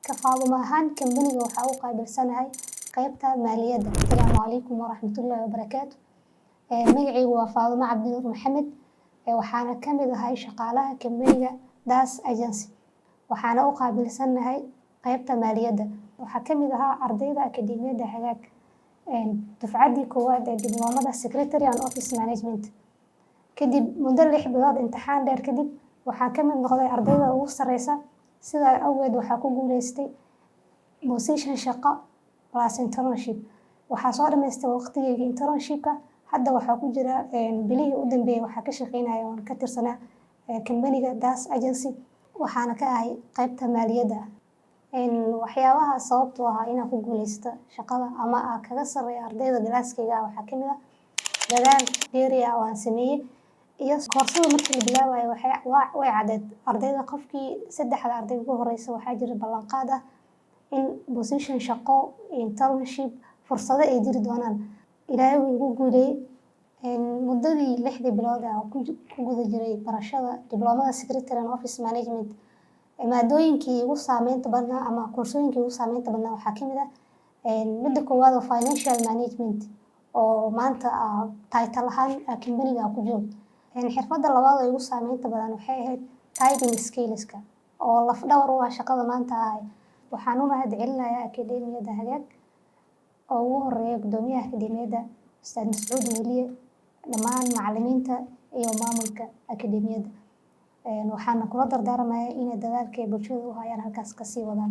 Ka Faadumo ahaan, kambaniga waxaa u qaabilsanahay qeybta maaliyadda. Asalaamu calaykum waraxmatullaahi wabarakaatu. Magacaygu waa Faadumo Cabdinuur Maxamed, waxaana ka mid ahay shaqaalaha kambaniga Das Agency, waxaana u qaabilsanahay qeybta maaliyadda. Waxaa ka mid ahaa ardayda Akademiyadda Hagaag, dufcaddii koowaad ee dibloomada Secretary and Office Management. Kadib muddo 6 bilood imtixaan dheer kadib, waxaa ka mid noqday ardayda ugu sareysa. Sidaa awgeed waxaa ku guuleystay position shaqo plus internship. Waxaa soo dhamaystay waqtigeyga internshipka. Hadda waxaa ku jira bilihii u dambeeyay, waxaa ka shaqeynaya oon ka tirsanaa kambaniga Das Agency, waxaana ka ahay qeybta maaliyadda. Waxyaabaha sababtu ahaa inaan ku guuleysto shaqada ama aan kaga sarreeyo ardayda galaaskeyga waxaa kamid ah dadaal dheeri ah oo aan sameeyey iyo koorsada markii la bilaabayo way caddeed ardayda qofkii saddexda arday ugu horeysa waxaa jira ballanqaad ah in position shaqo, internship, fursado ay jiri doonaan. Ilaahay wuu igu guuleeyey. Muddadii 6dii bilood ah ku guda jiray barashada dibloomada Secretary and Office Management, maadooyinkii igu saameynta badnaa ama koorsooyinkii igu saameynta badnaa waxaa kamid ah midda koowaad oo financial management, oo maanta title ahaan kambaniga ku joogo. Xirfadda labaad oo igu saameynta badan waxay ahayd typing skillska, oo laf dhabar u ah shaqada maanta ahay. Waxaan u mahad celinayaa Akademiyadda Hagaag, oo ugu horeeya guddoomiyaha akademiyadda, Ustaad Mascuud Weliye, dhammaan macalimiinta iyo maamulka akademiyadda. Waxaana kula dardaarmayaa inay dadaalka ay bulshada u hayaan halkaas kasii wadaan.